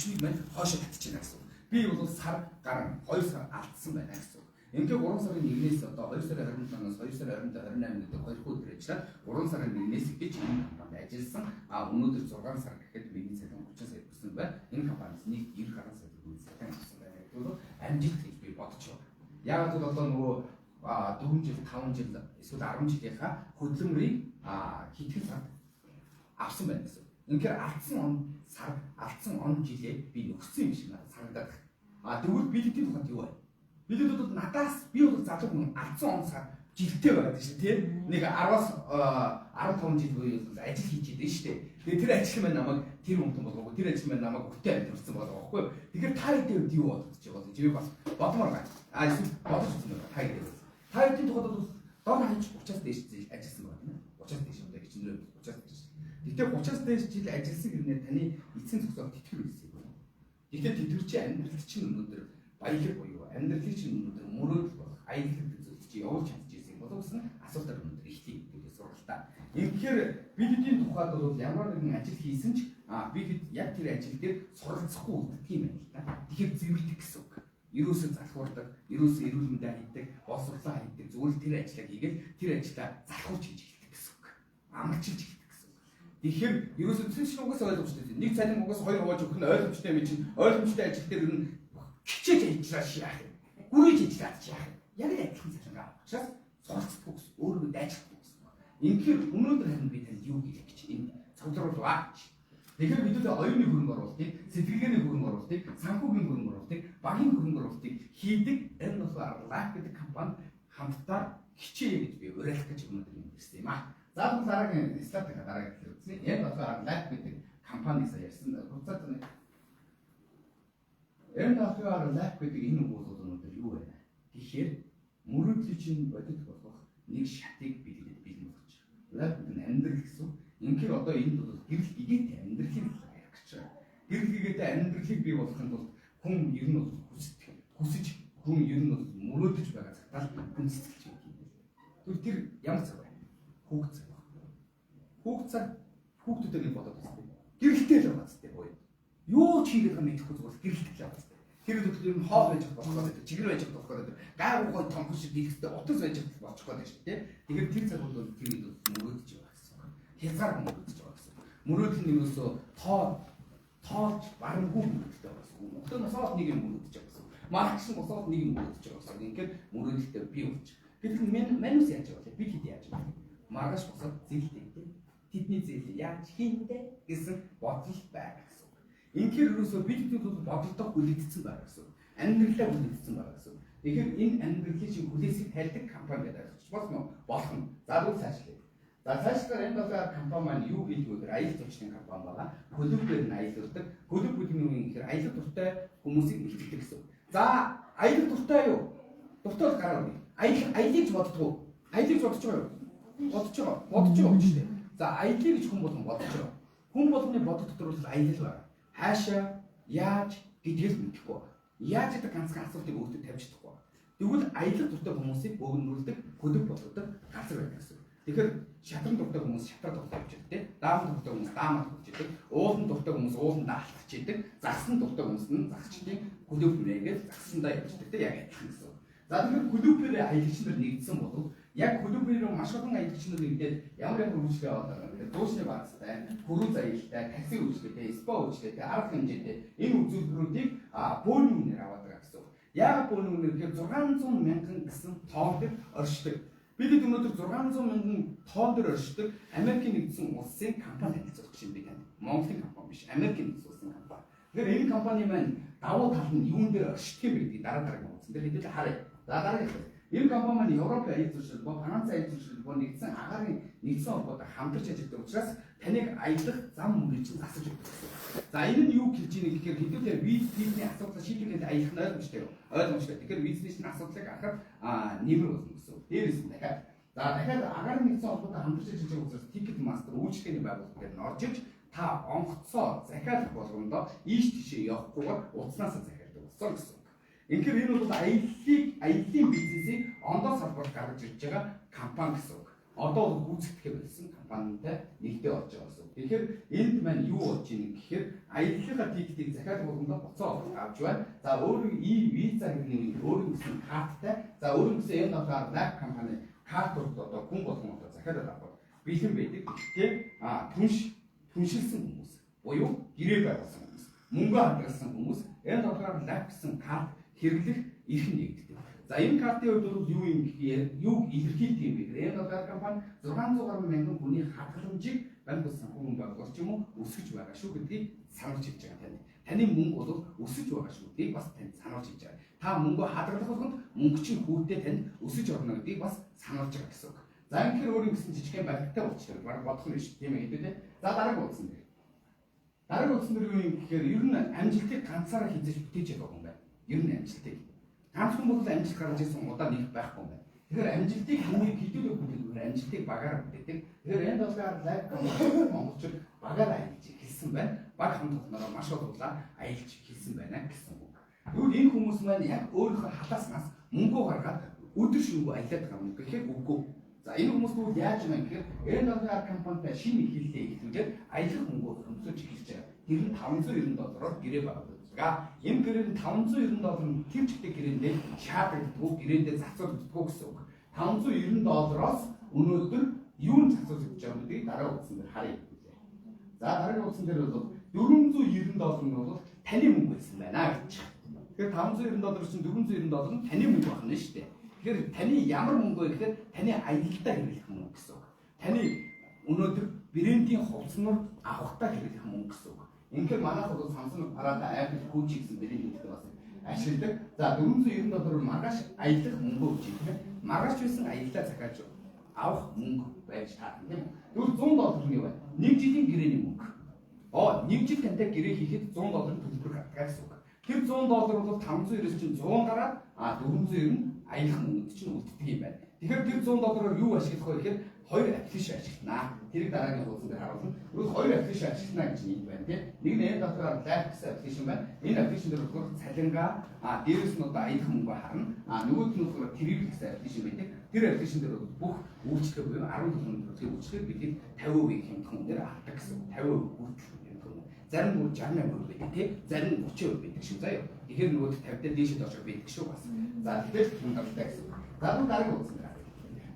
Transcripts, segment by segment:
түвшнийг маань хоошо татчихна гэсэн. Би бол сар гарan 2 сар алдсан байна гэсэн. Ингээ 3 сарын 1-ээс одоо 2 сарын 27-наас 2 сарын 28 гэдэг 2 өдөр ажиллаад 3 сарын 1-ээс эхэлж энэ компанид ажилласан. А өнөөдөр 6 сар гэхэд миний цалин 30 сая хүрсэн байна. Энэ компаниас нэг 90 гаруй сая төгрөгийн цалин авсан байна гэдэг бол амжилт гэж би бодож байна. Яг л одоо нөгөө 4 жил, 5 жил эсвэл 10 жилийнхаа хөдөлмөрийг хэдхэн сард авсан байна гэсэн. Үнэхээр алдсан он сар, алдсан он жилээ би нөхсөн юм шиг надад санагдаад байна. А тэгвэл бид хэдийн тухайд юу вэ? Бид бол надаас би бол залуу хүн алдсан он сар жилтэй байгаад шүү дээ, тийм. Нэг 10-аас 15 жил буюу ажил хийж идэв шүү дээ. Тэгээ тэр ажил маань намайг тэр хүмтэн болгоогүй, тэр ажил маань намайг өртөө амьдэрсэн болгоо байхгүй юу? Тэгэхээр та хэдийн үед юу бодож байгаа бол чи бас бодмоор байна. А эсвэл бодож үзсэн байна та хэдийн. Та хэдийн тухайд бол дор хаяж 30-аас дээш ажилласан байна тийм ээ. 30-аас дээш одоо хичнээн 30-аас дээш. Гэхдээ 30-аас дээш жил ажилласан гэрнээр таны эцсийн зохицол тэтгэр байсан юм. Гэхдээ тэтгэр чи амьдрал чинь өнөөдөр баялаг буюу амьдралын чинь өнөөдөр мөрөөдөл болох аялал зүйлс чи явуулж чадчихсан юм болов гэсэн асуултаар өнөөдөр эхлэе гэдэг сургалтаа. Үнэхээр бид хэдийн тухайд бол ямар нэгэн ажил хийсэн ч бид хэд яг тэр ажил дээр суралцахгүй үлддэг юм байна л да. Тэгэхээр зэвэрдэг гэсэн үг. Ерөөсөө залхуурдаг, ерөөсөө эрүүл мэндээ хийдэг, боловсруулаа хийдэг, зүгээр л тэр ажлаа хийгээл тэр ажлаа залхуурч хийж эхэлдэг гэсэн үг. Амарчилж эхэлдэг гэсэн үг. Тэгэхээр ерөөсөө цэн чинь угаасаа ойлгомжтой. Нэг цалин угаасаа хоёр хувааж өгөх нь ойлгомжтой юм чинь ойлгомжтой ажил дээр ер нь хичээж ажиллаж яах юм. Гүрэж ажиллаад яах юм. Яг л адилхан цалингаа авах учраас суралцдаггүй гэсэн. Өөрөө дайжлахгүй гэсэн. Үнэхээр өнөөдөр харин би танд юу хэлэх гэж энэ цуглуулваа гэж. Тэгэхээр бид нэ оюуны хөрөнгө оруулалтыг, сэтгэлгээний хөрөнгө оруулалтыг, санхүүгийн хөрөнгө оруулалтыг, багийн хөрөнгө оруулалтыг хийдэг N7R Life гэдэг компани хамтдаа хичээе гэж би уриалах гэж өнөөдөр юм ирсэн юм аа. За тэгвэл дараагийн слайд дараагийн хэлээр үзнэ. N7R Life гэдэг компани сая ярьсан. Хугацаа нэг N7R Life гэдэг энэ үг бол өнөөдөр юу вэ? Тэгэхээр мөрөөдлийн чинь бодит болгох нэг шатыг бидэнд бэлэн болгож байгаа. Life гэдэг нь амьдрал гэсэн. Үнэхээр одоо энд бол гэрэл гэгээтэй амьдралын талаар ярих гэж байгаа. Гэрэл гэгээтэй амьдралыг бий болгохын тулд хүн ер нь бол хүсдэг. Хүсэж хүн ер нь бол мөрөөдөж байгаа цагтаа л хүн сэтгэлж байдаг юм байна. Тэгвэл тэр ямар цаг вэ? Хүүхд цаг баг. Хүүхд цаг хүүхдүүдээ нэг бодоод үзтээ. Гэрэлтэй л байгаа зү буюу. Юу ч хийгээд байгаа мэдэхгүй зүгээр гэрэлтэй л байгаа зү. Тэр үед ер нь хоол байж болох гэдэг, чигэр байж болох гэдэг, гайгүй гой томхон шиг дэлгэцтэй утас байж болчих гээд шүү дээ. Тэгэхээр тэр цаг бол тэр үед бол мөрөөдөж байгаа гэсэн. Хязгааргүй мөрөөдөж байгаа гэсэн. Мөрөөдөл нь ерөөсөө тоолж барамгүй мөрөөдөлтэй байгаа гэсэн. Монголын босоод нэг юм мөрөөдөж байгаа гэсэн. Маркс босоод нэг юм мөрөөдөж байгаа гэсэн. Ингээд мөрөөдөлтэй бий болж. Гэтэл манус яаж байгаа вэ? Бид хэд яаж байгаа вэ? Маргааш босоод зээлтэй гэдэг. Тэдний зээл яаж хийндэ гэсэн бодол байгаа гэсэн. Инхээр ерөөсөө бид хэд бол бодолдоо хүлэгдсэн байгаа гэсэн. Амьдралаа хүлэгдсэн байгаа гэсэн. Тэгэхээр энэ амьдралын чинь хүлээсийг тайлдаг компани гэдэг ойлгож болно уу? Болох нь. За тэгвэл цаашлаа. За цаашлаар энэ долоор компани маань юу хийдэг вэ гэхээр аялал жуулчлалын компани байгаа. Хөлөг нь аялуулдаг. Хөлөг гэдэг нь юу юм гэхээр аялал дуртай хүмүүсийг бэлтгэдэг гэсэн. За аялал дуртай юу? Дуртай бол гараа өгье. Аялал аялыг ч боддгоо. Аялыг ч бодож байгаа юу? Бодож байгаа. Бодож байгаа гэж шүү дээ. За аялыг гэж хүн болгон бодож байгаа. Хүн болгоны бодол дотор бол аялал байгаа. Хаашаа, яаж гэдгийг л мэдэхгүй байна. Яаж гэдэг ганцхан асуултыг өөртөө тавьж чадахгүй. Тэгвэл аялал дуртай хүмүүсийг бөөгнөрүүлдэг, хөлөг болгодог газар байдаг гэсэн. Тэгэхээр шатран дуртай хүмүүс шатраа тоглож явж байдаг, дааман дуртай хүмүүс даамаа тоглож идэг, уулан дуртай хүмүүс ууландаа алтгаж идэг, загсан дуртай хүмүүс нь загсчдын хөлөг хүрээгээд загсандаа явж идэг, яг адилхан гэсэн. За тэгэхээр хөлөг аялагч нар нэгдсэн болов яг хөлөг рүү маш олон аялагч нар нэгдээд ямар ямар үйлчлэг аваад байгаа юм бэ? Дуушны баазтай, хөрөө заялалтай, такси үйлчлэгээтэй, спа үйлчлэгээтэй, арга хэмжээтэй энэ үзүүлбэрүүдийг бөөний үнээр аваад байгаа гэсэн. Яагаад бөөний үнээр гэхээр 600 мянган гэсэн тоон дээр оршдог. Бид өнөөдөр 600 мянган тоон дээр оршдог Америкийн нэгдсэн улсын компани танилцуулах гэж би танд. Монголын компани биш, Америкийн нэгдсэн улсын компани. Тэгэхээр энэ компани маань давуу тал нь юун дээр оршдог юм бэ гэдгийг дараа дараагийн утсан дээр хэдүүлээ харъя. За дараагийн энэ компани маань Европын аялал жуулчлал бо Францын аялал жуулчлал бо нэгдсэн агаарын нэгдсэн холбоотой хамтарч ажилладаг учраас таныг аялах зам мөрийг чинь засаж өгдөг гэсэн. За энэ нь юу хэлж ийнэ гэхээр хэдүүлээ виз визний асуудлаа шийдэхэд аялах нь ойлгомжтой юу? Ойлгомжтой. Тэгэхээр визний чинь асуудлыг харахад нэмэр болно гэсэн. Дээрээс нь дахиад за дахиад агаарын нэгдсэн холбоотой хамтарч ажиллаж байгаа учраас Ticketmaster үйлчилгээний байгууллага дээр нь орж иж та онгоцоо захиалах болгондоо ийш тийшээ явахгүйгээр утаснаасаа захиалдаг болсон гэсэн. Үнэхээр энэ бол аяллыг аяллаа бизнесийг ондоо салбарт гаргаж ирж байгаа компани гэсэн үг. Одоо бол гүйцэтгэхээ болсон компанитай нэгдээ орж байгаа гэсэн. Тэгэхээр энд маань юу болж ийн гэхээр аяллахаа ticket ийг захиалга болгондоо буцаа авч байна. За, өөрийн e-visa гэдэг нэг өөрийн гэсэн карттай. За, өөрийн гэсэн энэ болохоор Life компани картууд одоо хүн болгон одоо захиалаад авах бэлэн байдаг. Гэхдээ түншилсэн хүмүүс буюу гэрээ байгуулсан хүмүүс, мөнгө хадгалсан хүмүүс энэ болохоор Life гэсэн карт хэрэглэх эрх нэгддэг. За, энэ картын хувьд бол юу юм гэхээр юуг илэрхийлдэг юм бэ гэхээр энэ доллар компани 600 гаруй мянган хүний хадгаламжийг банк бус санхүүгийн байгууллага ч юм уу өсгөж байгаа шүү гэдгийг сануулж хэлж байгаа тань. Таны мөнгө бол өсөж байгаа шүү гэдгийг бас танд сануулж хэлж байгаа. Та мөнгө хадгалах болгонд мөнгө чинь хүүтэй танд өсөж орно гэдгийг бас сануулж байгаа гэсэн үг. За, ингэхээр өөр юм гэсэн жижигхэн барилттай болчихлоо. Бараг бодох нь биш тийм ээ хэдүүлээ. За, дараагийн утсан дээр. Дараагийн утсан дээр юу юм гэхээр ер нь амжилтыг ганцаараа хийж бүтээж чадах юм байна. Ер нь амжилтыг ганц хүн бол амжилт гаргаж ирсэн удаа нэг байхгүй юм байна. Тэгэхээр амжилтыг хүний хэдүүлээ бүтээдэг, амжилтыг багаар бүтээдэг. Тэгэхээр энэ доллар Life монголчууд багаар аялж эхэлсэн байна. Баг хамт олноороо маш олуулаа аялж эхэлсэн байна гэсэн үг. Тэгвэл энэ хүмүүс маань яг өөрийнхөө халааснаас мөнгө гаргаад өдөр шөнөгүй аялаад байгаа юм гэхээр үгүй. За, энэ хүмүүс тэгвэл яаж юм гэхээр энэ доллар компанитай шинэ эхлэлээ эхлүүлээд аялах мөнгө хөрөмсөж эхэлж байгаа. Тэр нь 590 доллараар гэрээ байгуулдаг. Энэ гэрээ нь 590 доллар нь тэр чигтээ гэрээндээ шаардлагадгүй, гэрээндээ зарцуулагддаггүй гэсэн үг. 590 доллароос өнөөдөр юу нь зарцуулагдаж байгаа гэдгийг дараа утсан дээр харъя. За, дараагийн утсан дээр бол 490 доллар нь бол таны мөнгө байсан байна гэж. Тэгэхээр 590 доллар чинь 490 доллар нь таны мөнгө байна шүү дээ. Тэгэхээр таны ямар мөнгө вэ гэхээр таны аялалдаа хэрэглэх мөнгө гэсэн үг. Таны өнөөдөр брендийн хувцснууд авахтаа хэрэглэх мөнгө гэсэн үг. Үнэхээр манайх бол Samsung, Prada, Apple, Gucci гэсэн брэндүүдтэй бас ашигладаг. За, 490 доллараар маргааш аялах мөнгө өгч юм тийм ээ. Маргааш байсан аяллаа захиалж авах мөнгө байж таарна тийм үү. Тэгвэл 100 доллар нь юу вэ? Нэг жилийн гэрээний мөнгө. Нэг жил тантай гэрээ хийхэд 100 долларын төлбөр гардаг гэсэн үг. Тэр 100 доллар бол 590-ээс чинь 100 гараад 490 нь аялах мөнгөнд чинь үлддэг юм байна. Тэгэхээр тэр 100 доллараар юу ашиглах вэ гэхээр хоёр application ашигланаа. Тэрийг дараагийн хуудсан дээр харуулна. Тэгвэл хоёр application ашиглана гэж нэг байна тийм. Нэг нь энэ дотор Life гэсэн application байна. Энэ application дээр болохоор цалингаа дээрээс нь одоо аялах мөнгө харна. Нөгөөх нь болохоор Travel гэсэн application байдаг. Тэр application дээр бол бүх үйлчлэг буюу 17 төрлийн үйлчлэгийг бид 50% хямдхан үнээр авдаг гэсэн. 50% хүртэл хямдхан үнэ. Зарим бүр 68% байдаг тийм. Зарим 30% байдаг шүү заяа. Тэгэхээр нөгөө 50 дээр дээшээ доошоо байдаг шүү бас. За, тэгэхээр хямдралтай гэсэн. За, дараагийн хуудсан дээр.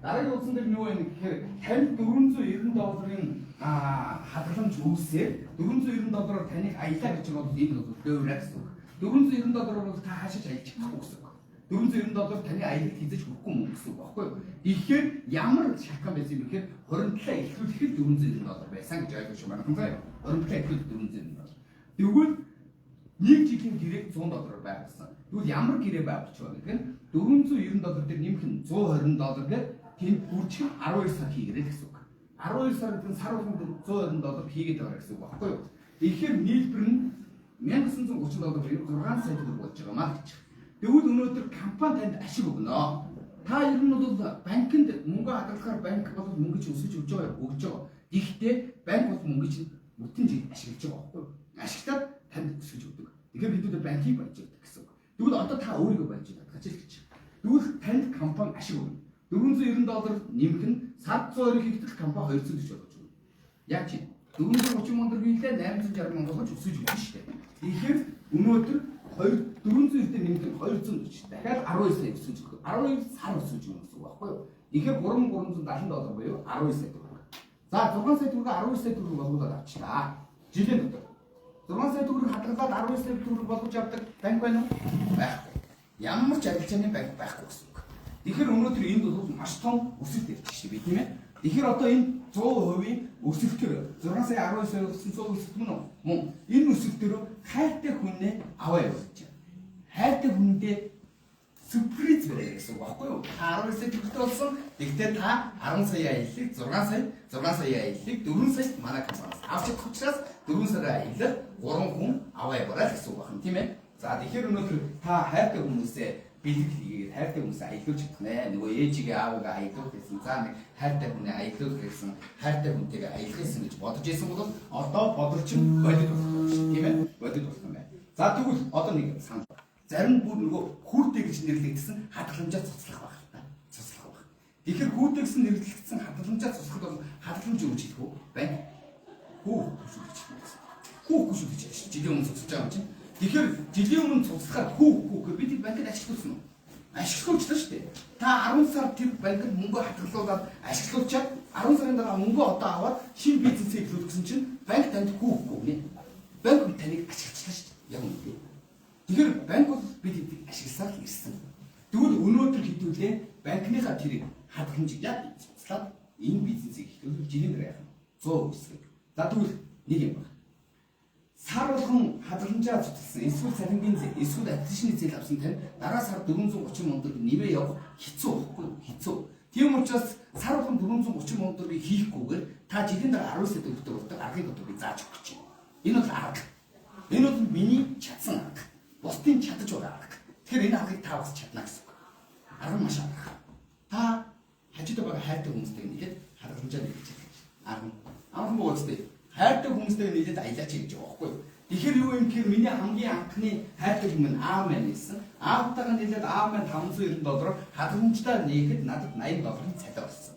Дараагийн утсан дээр юу вэ гэхээр танд 490 долларын хадгаламж үүсээд 490 доллараар таныг аялаа гэж бол энэ бол луураа гэсэн үг. 490 доллараар бол та хаашаач аялж чадахгүй гэсэн үг. 490 доллар таны аялалд хизэж хүрэхгүй мөнгө гэсэн үг байхгүй юу? Тэгэхээр ямар шалтгаан байсан юм бэ гэхээр 27 эхлүүлэхэд 490 доллар байсан гэж ойлгож байна. Манайхан заяа. 27 эхлүүлэхэд 490 доллар. Тэгвэл нэг жилийн гэрээг 100 доллараар байгуулсан. Тэгвэл ямар гэрээ байгуулчих вэ гэхээр 490 доллар дээр нэмэх нь 120 доллар гэдэг тэнд үржих 12 сар хийгэрэй гэсэн үг. 12 сар гэдэг нь сар болгонд 120 доллар хийгээд байгаа гэсэн үг байхгүй юу? Тэгэхээр нийлбэр нь 1930 доллар буюу 6 сая төгрөг болж байгаа маа гэж. Тэгвэл өнөөдөр компани танд ашиг өгнө. Та ер нь бол банкнд мөнгө хадгалахаар банк бол мөнгө чинь өсөж өгч байгаа, өгч байгаа. Гэхдээ банк бол мөнгө чинь бүтэн жил ашиглаж байгаа байхгүй юу? Ашиглаад танд өсөж өгдөг. Тэгэхээр бид банкийг баяж өгдөг гэсэн үг. Тэгвэл одоо та өөрийгөө баяж чадах гэж. Тэгвэл танд компани ашиг өгнө. 490 доллар нэмэх нь сар 120 хийхдээ компани 240 болгож өгнө. Яг чи 430 мянга төгрөг хийлээ 860 мянга болгож өсөж өгнө шүү дээ. Тэгэхээр өнөөдөр 2 490 дээр нэмэх нь 240. Дахиад 12 сая өсөж өгөх. 12 сар өсөж өгнө гэсэн үг байхгүй юу? Тэгэхээр 3370 доллар буюу 12 сая төгрөг. За, 6 сая төгрөг 12 сая төгрөг болгоод авчлаа. Жилийн дотор. 6 сая төгрөг хадгалаад 12 сая төгрөг болгож авдаг банк байна уу? Байхгүй. Ямар ч арилжааны банк байхгүй гэсэн үг. Тэгэхээр өнөөдөр энд бол маш том өсөлт ярьж шүү дээ тийм ээ. Тэгэхээр одоо энэ 100% өсөлтөөр 6 сая 12 сая болсон 100 өсөлт мөн үү? Мөн. Энэ өсөлтөөр хайртай хүнээ аваа явуулж байна. Хайртай хүндээ сюрприз барай гэсэн үг байхгүй юу? Та 12 сая төгрөгтэй болсон. Тэгтээ та 10 сая аяллыг 6 сая, 6 сая аяллыг 4 сая манай компаниас авч чадах учраас 4 сарын аялал 3 хүн аваа яваарай гэсэн үг байна тийм ээ. За, тэгэхээр өнөөдөр та хайртай хүмүүсээ бэлэг хийгээд хайртай хүмүүсээ аялуулж чадах нэ. Нөгөө ээжигээ аавыгаа аялуулах гэсэн. За, нэг хайртай хүнээ аялуулах гэсэн, хайртай хүнтэйгээ аялах гэсэн гэж бодож исэн бол одоо бодол чинь бодит болох юм шүү тийм ээ. Бодит болох юм байна. За, тэгвэл одоо нэг санал. Зарим бүр нөгөө хүрдэ гэж нэрлэгдсэн хадгаламжаа цуцлах байх л та. Цуцлах байх. Тэгэхээр хүүтэйгсэн нэрлэгдсэн хадгаламжаа цуцлахад бол хадгаламж юу гэж хэлэх үү? Банк хүү шүү гэж хэлнэ. Хүү шүү гэж хэлж жилийн өмнө цуцлаж байгаа юм чинь. Тэгэхээр жилийн өмнө цуцлахаар хүү гэхээр бид банкд ашиглуулсан уу? Ашиглуулчихлаа шүү дээ. Та 10 сар тэр банкнд мөнгө хадгалуулаад ашиглуулчаад 10 сарын дараа мөнгө одоо аваад шинэ бизнесээ эхлүүлэх гэсэн чинь банк танд хүү гэнэ. Банк таныг ашиглачлаа шүү дээ. Яг үнэндээ. Тэгэхээр банк бол бид хэдийг ашигласаар л ирсэн. Тэгвэл өнөөдөр хэдүүлээ банкныхаа тэрийг хадгаламжийг яг цуцлаад энэ бизнесийг эхлүүлэх жилийн дараа яах вэ? 100 өсгөх. За тэгвэл нэг юм байна. Сар болгон хадгаламжаа цуцласан, эсвэл цалингийн зээл, эсвэл аппликейшны зээл авсан тань дараа сар 430 сая төгрөг нэмээ явах хэцүү байхгүй юу? Хэцүү. Тийм учраас сар болгон 430 сая төгрөгийг хийхгүйгээр та жилийн дараа 10 сая төгрөгтэй болдог аргыг одоо би зааж өгч байна. Энэ бол арга. Энэ бол миний чадсан арга. Бусдын чадаж байгаа арга. Тэгэхээр энэ аргыг та бас чадна гэсэн үг. Арга маш арга. Та хажууд байгаа хайртай хүмүүстэй нийлээд хадгаламжаа нийлж чадна. Арга. Амархан бөгөөдтэй. Хайртай хүмүүстэй нийлээд аялаач гэж байгаа байхгүй юу? Тэгэхээр юу юм гэхээр миний хамгийн анхны хайртай хүн нь аав маань байсан. Аавтайгаа нийлээд аав маань 590 доллараар хадгаламжтай нээхэд надад 80 долларын цалин олсон.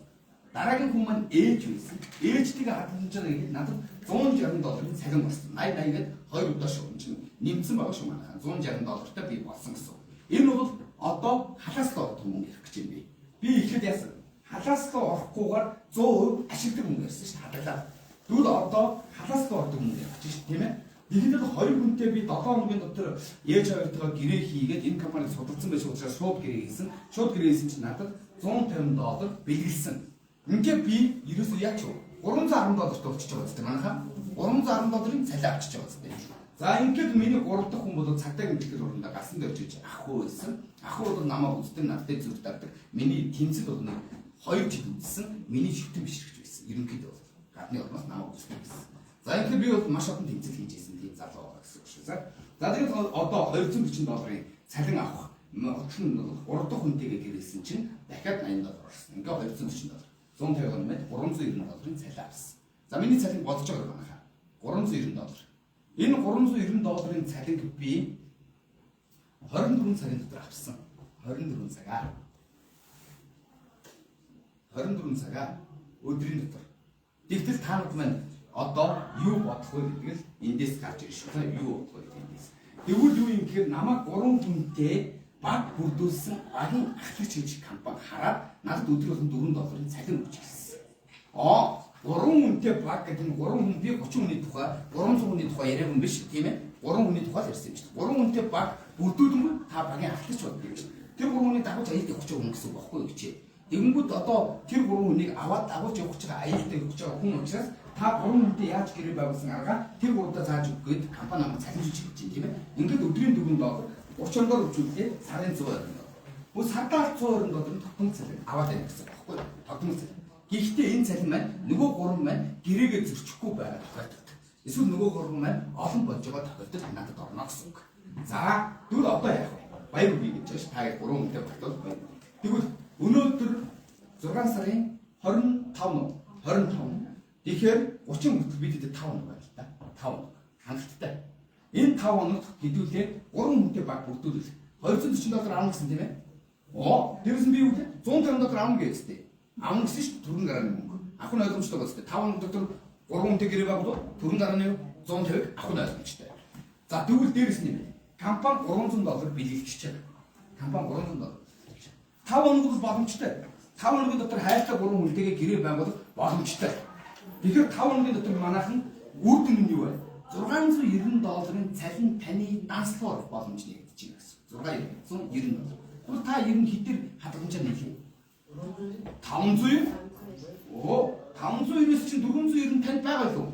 Дараагийн хүн маань ээж байсан. Ээжтэйгээ хадгаламжаа нээхэд надад 160 долларын цалин болсон. 80 80 гээд хоёр удаа шүү. Энэ чинь нэмсэн байгаа шүү манайхаа. 160 доллартай би болсон гэсэн. Энэ бол одоо халаас л ордог мөнгө ярих гэж юм би. Би ихэд яасан? Халаас л орохгүйгээр 100% ашигладаг мөнгө ярьсан шүү дээ. Хадгалаад. Тэгвэл одоо халаас л ордог мөнгө ярих гэж шүү дээ, тийм ээ? Тэгэхэд хоёр хүнтэй би 7 хоногийн дотор ээж хоёртойгоо гэрээ хийгээд энэ компанид судалсан байж учраас шууд гэрээ хийсэн. Шууд гэрээ хийсэн чинь надад 150 доллар бэлгэлсэн. Ингээд би ерөөсөө яач вэ? 310 долларт болчихж байгаа зү манайхаа. 310 долларын цалин авчиж байгаа зү. За ингээд миний 3 дахь хүн бол цагтаа гэмтэл урандаа гасан дээр очиж ах хүү байсан. Ах хүү бол намайг үздэг, надтай зүрх дарддаг. Миний тэмцэл бол нэг 2 жил үзсэн. Миний шүтэн бишрэгч байсан. Ерөнхийдөө бол гадны орноос намайг үздэг байсан. За ингээд би бол маш олон тэмцэл хийж байсан тийм залуу байгаа гэсэн үг шүү. За тэгээд одоо 240 долларын цалин авах отол нь 3 дахь хүнтэйгээ гэрээсэн чинь дахиад 80 доллар орсон. Ингээд 240 доллар. 150 нэмээд 390 долларын цалин авсан. За миний цалин бодож байгаа манайхаа. 390 доллар. Энэ 390 долларын цалинг би 24 сарын дотор авсан. 24 цагаа. 24 цагаа өдрийн дотор. Тэгтэл та нар маань одоо юу бодох вэ гэдэг л эндээс гарч ирж шүү. Юу бодох вэ гэдэг эндээс. Тэгвэл юу юм гэхээр намайг 3 хүнтэй баг бүрдүүлсэн багийн ахлагч гэж компани хараад надад өдөр болгон 4 долларын цалин өгч ирсэн. 3 хүнтэй баг гэдэг нь 3 хүн би 30 хүний тухай 300 хүний тухай яриаг юм биш тийм ээ? 3 хүний тухай л ярьсан юм шүү дээ. 3 хүнтэй баг бүрдүүлэнгүүт та багийн ахлагч болдог юм шүү. Тэр 3 хүний дагуулж аялд явах хүн гэсэн үг байхгүй юу гэж. Тэгэнгүүт одоо тэр 3 хүнийг аваад дагуулж явах гэж байгаа аялд явах гэж байгаа хүн учраас та 3 хүнтэй яаж гэрээ байгуулсан арга тэр гурвдаа зааж өгөх гээд компани намайг цалинжуулж хэлж байна тийм ээ. Ингээд өдрийн 4 доллар 30 доллар өгчүүлээ сарын 120 доллар. Бүх сардаа 120 долларын тогтмол цалин аваад байна гэсэн үг байхгүй юу? Тогтмол цалин. Гэхдээ энэ цалин маань нөгөө гурван маань гэрээгээ зөрчихгүй байгаа тохиолдолд. Эсвэл нөгөө гурван маань олон болж байгаа тохиолдолд надад орно гэсэн үг. За тэгвэл одоо яах вэ? Баяр үгүй гэж байгаа ш. Та гурван хүнтэй багтвал баяр. Тэгвэл өнөөдөр 6 сарын 25 25. Тэгэхээр 30 хүртэл бид хэд 5 хоног байна л да. 5 хоног. Хангалттай. Энэ 5 хоногт хэдүүлээ 3 хүнтэй баг бүрдүүлэл 240 доллар авна гэсэн тийм ээ. Дээрээс нь би юу гэлээ? 150 доллар авна гэж хэлсэн. Авна гэсэн шүү дээ түргэн гарааны мөнгө. Авах нь ойлгомжтой байна. 5 хоног дотор 3 хүнтэй гэрээ байгуул түргэн гарааны 150 авах нь ойлгомжтой. За тэгвэл дээрээс нь юм. Компани 300 доллар бэлгэлж байгаа. Компани 300 доллар. 5 хоног бол боломжтой. 5 хоногийн дотор хайртай 3 хүнтэйгээ гэрээ байгуулах боломжтой. Тэгэхээр 5 хоногийн дотор манайхан үр дүн нь юу вэ? 690 долларын цалин таны данслуу орох боломж нэгдэж байна гэсэн. 690 доллар. Тэгвэл та ер нь хэдээр хадгаламжаар нийлээ? 590? 590-ээс чинь 490 танд байгаа юу?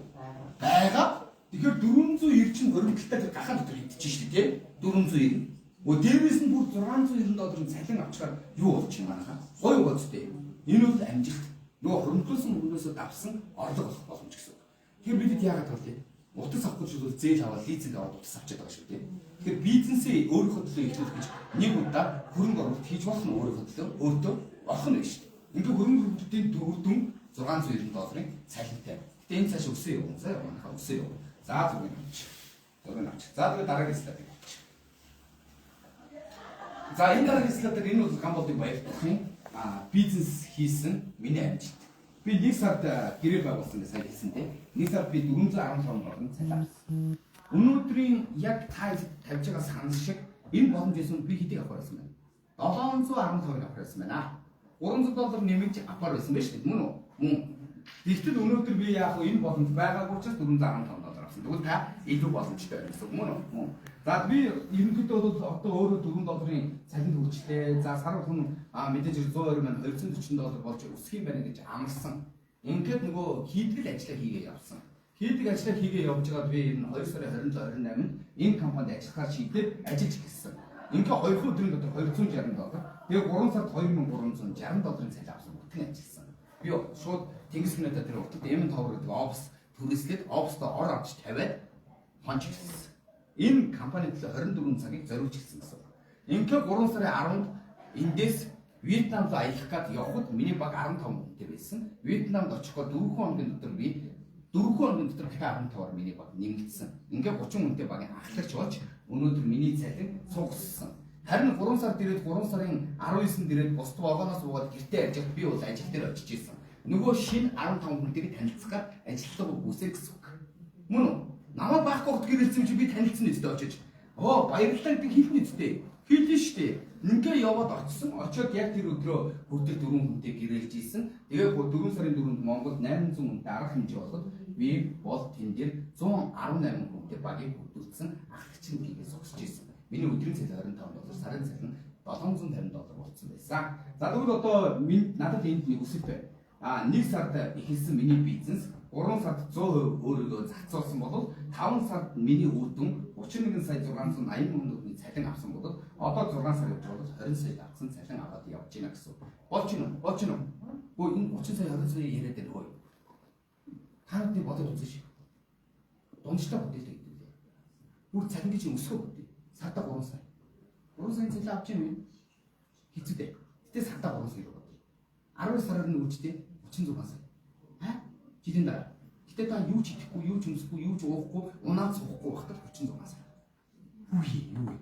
Байгаа. Тэгэхээр 490 чинь хоримтлалтай тэр гахаан дотор идчихэж шүү дээ, тийм? 490. Дээрээс нь бүр 690 долларын цалин авчихаар юу болж юм манайхаа? Гоё гоцтой. Энэ бол амжилт. Нөгөө хоримтлуулсан мөнгөөсөө давсан орлого болох боломж гэсэн үг. Тэгэхээр бидэд яагаад бол тийм? Утас авах гэж бол зээл аваад лизинг аваад утас авчиад байгаа шүү дээ. Тэгэхээр бизнесээ өөрийнхөө төлөө эхлүүлэх гэж нэг удаа хөрөнгө оруулалт хийж болох нь өөрийнхөө төлөө өөртөө болох нь шүү дээ. Ингээд хөрөнгө оруулалтын үр дүн 690 долларын цалинтай. Гэтэ энэ цааш өсөө явна заа манайхаа өсөө явна. За зүрийг авч. Зургийг авч. За тэгээ дараагийн слайдыг авч. За энэ дараагийн слайд дээр энэ бол Гамболдын баяр тухайн бизнес хийсэн миний амжилт. Би нэг сард гэрээ байгуулсан гэж сая хэлсэн те. Нэг сард би 415 долларын цалин авсан. Өнөөдрийн яг та тавьж байгаа санал шиг энэ боломж байсан би хэдийг авах байсан бэ? 715-ыг авах байсан байна. 300 доллар нэмэгж авахар байсан байх шүү дээ. Мөн үү? Мөн. Тэгтэл өнөөдөр би яг энэ боломж байгаагүй учраас 415 доллар авсан. Тэгвэл та илүү боломжтой байна гэсэн үг мөн үү? Мөн. За би ерөнхийдөө бол одоо өөрөө 4 долларын цалинд хүрчлээ. За сар болгон мэдээж 120 мянга 240 доллар болж өсөх юм байна гэж амарсан. Ингээд нөгөө хийдэг л ажиллаа хийгээ явсан. Хийдэг ажиллаа хийгээ явж байгаад би энэ 2 сарын 27 28-нд энэ компанид ажиллахаар шийдээд ажиллаж эхэлсэн. Ингээ 2 өдрийн дотор 260 доллар. Тэгээ 3 сард 2360 долларын цалин авсан. Бүтэн ажилласан. Би шууд Тэнгис Канада тэр уртад M Tower гэдэг офис түрээслээд оффистоо ор авч тавиад хонч эхэлсэн. Энэ компани төлөө 24 цагийг зориулж эхэлсэн гэсэн. Ингээ 3 сарын 10-нд эндээс Вьетнам руу аялах гээд явхад миний баг 15 хүнтэй байсан. Вьетнамд очихгоо 4 хоногийн дотор би 4 хоногийн дотор K15-аар миний баг нэмэгдсэн. Ингээ 30 хүнтэй багийн ахлагч болж өнөөдөр миний цалин цугссан. Харин 3 сард ирээд 3 сарын 19-нд ирээд бусд вагоноос буугаад гэртээ ярьж байхад би бол ажил дээр очиж исэн. Нөгөө шинэ 15 хүнтэйг танилцахаар ажиллагаа үүсэ гэсэн үг. Мөн үү? Намайг байхгүй хот гэрэлсэн чи би танилцсан үстэй очиж. Оо баярлалаа гэдэг хэлнэ үстэй. Хэлнэ шүү дээ. Ингээ яваад очсон. Очоод яг тэр өдрөө хүртэл 4 хүнтэй гэрэлж исэн. Тэгээ 4 сарын 4-нд Монголд 800 хүнтэй арга хэмжээ болоход би бол тэн дээр 118 хүнтэй багийг бүрдүүлсэн ахлагчийн хийгээ зогсож исэн. Миний өдрийн цалин 25 доллар, сарын цалин 750 доллар болсон байсан. За тэгвэл одоо надад энд нэг өсөлт байна. Нэг сард эхэлсэн миний бизнес 3 сард 100% өөрийгөө зарцуулсан бол 5 сард миний үр дүн 31 сая 680 мянган төгрөгийн цалин авсан бол одоо 6 сар явж байгаа бол 20 сая авсан цалин аваад явж байна гэсэн. Болж гинэ үү? Болж гинэ үү? Өө энэ 30 сая 20 сая яриад байна хөөе. Та нарны бодоод үзэн ши. Дундчлаа бүтээлтэй гэдэг лээ. Бүр цалин гэж өсгөө бүтээ. Сардаа 3 сая. 3 сая цалин авч юм юм. Хэцүү дээ. Гэтэ сардаа 3 сая бодъё. 12 сараар нь үржтэй 36 сая. Аа? Жилийн дараа. Гэтэ та юу ч идэхгүй, юу ч өмсөхгүй, юу ч уухгүй, унаад суухгүй байхдаа 36 сая. Үгүй юу вэ?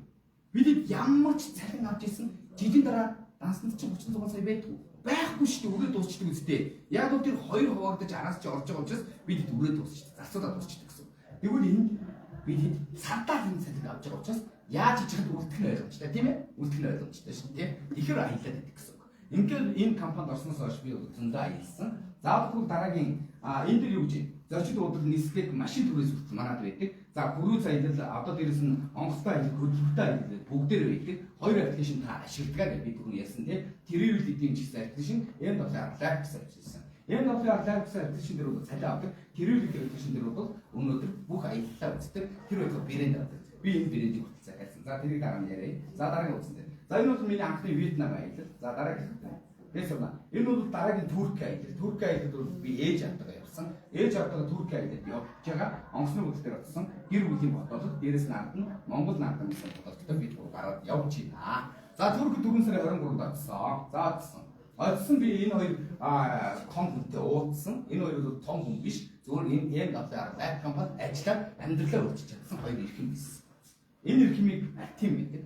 Бид ямар ч цалин авч исэн жилийн дараа дансанд чинь 36 сая байдгүй. Байхгүй шүү дээ, үрээ дуусчдаг үстэй. Яг бол тэр хоёр хуваагдаж араас чи орж байгаа учраас бид үрээ дуусчдаг, зарцуулаад дуусчдаг гэсэн. Тэгвэл энд бид сардаа энэ цалин авч байгаа учраас яаж хийж хад үлдэх нь ойлгомжтой тийм ээ? Үлдэх нь ойлгомжтой шүү дээ. Тэгэхээр аялаад байдаг гэсэн. Ингээд энэ компанид орсноос хойш би зөндөө аялсан. За тэгвэл дараагийн энэ дээр юу гэж зочид буудлын нислэг машин түрээс хүртэл манад байдаг. За cruise аялал одоо дээрэс нь онгоцтой аялал, хөдөлгөөнтэй аялал бүгдээр байдаг. Хоёр application та ашигладаг гэж би түрүүн ярьсан тийм. Travel гэдэг ч гэсэн application, M7R Live гэсэн application. M7R Live гэсэн application дээр бол цалин авдаг. Travel гэдэг application дээр бол өнөөдөр бүх аяллаа үздэг. Тэр байтугай брэнд авдаг. Би энэ брэндийг хүртэл захиалсан. За тэрийг дараа нь яриа. За дараагийн үзсэн дээр. За энэ бол миний анхны Вьетнам аялал. За дараагийн Тэгээс энэ бол дараагийн Турк аялал. Турк аялалд бол би ээж автайгаа явсан. Ээж автайгаа Турк аялалд явж байгаа. Онгоцны буудлын дээр очсон. Гэр бүлийн бодолд дээрэс нь ард нь Монгол наадам гэсэн бодолтой бид гур гараад явж байна. За Турк 4 сарын 23-нд очсон. За очсон. Очсон би энэ хоёр том хүнтэй уулзсан. Энэ хоёр бол том хүн биш. Зөвхөн энэ M7R Life компанид ажиллаад амьдралаа өөрчилж чадсан хоёр эрхэм байсан. Энэ эрхмийг Артем гэдэг.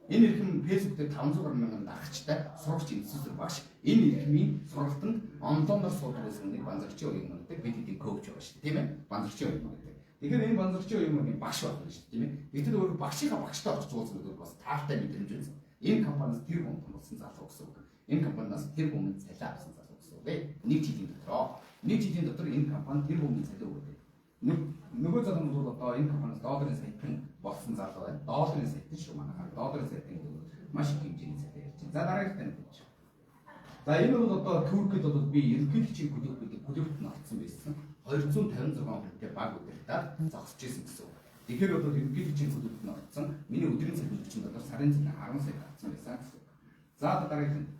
Энэ эрхэм Facebook дээр 500 гаруй мянган дагагчтай сурагч институт багш. Энэ эрхмийн сургалтанд онлайнаар суудаг байсан нэг банзарчийн оюун гэдэг бид хэдийн коуч байгаа шүү дээ, тийм ээ? Банзарчийн оюун гэдэг. Тэгэхээр энэ банзарчийн оюун багш байна шүү дээ, тийм ээ? Гэтэл өөр багшийнхаа багштай очиж уулзсан гэдэг бас таартай мэдрэмж байсан. Энэ компаниас тэр бум болсон залуу гэсэн үг. Энэ компаниас тэр бумын цалин авсан залуу гэсэн үг. Нэг жилийн дотор. Нэг жилийн дотор энэ компани тэр бумын цалин өгөөд. Нөгөө залуу бол одоо энэ компаниас долларын саятан болсон залуу байна. Долларын саятан шүү манайхаа. Долларын саятан гэдэг бол маш их хэмжээний цалин ярьж байна. За дараагийнх тань гэж. За энэ бол одоо Туркид бол би ерөнхийлөгчийн клуб гэдэг клубт нь орсон байсан. 256 хүнтэй баг удирдаад зогсож исэн гэсэн үг. Тэгэхээр бол ерөнхийлөгчийн клубт нь орсон. Миний өдрийн цалин 40 доллар, сарын цалин 10 сая авсан байсан гэсэн үг. За одоо дараагийнх нь.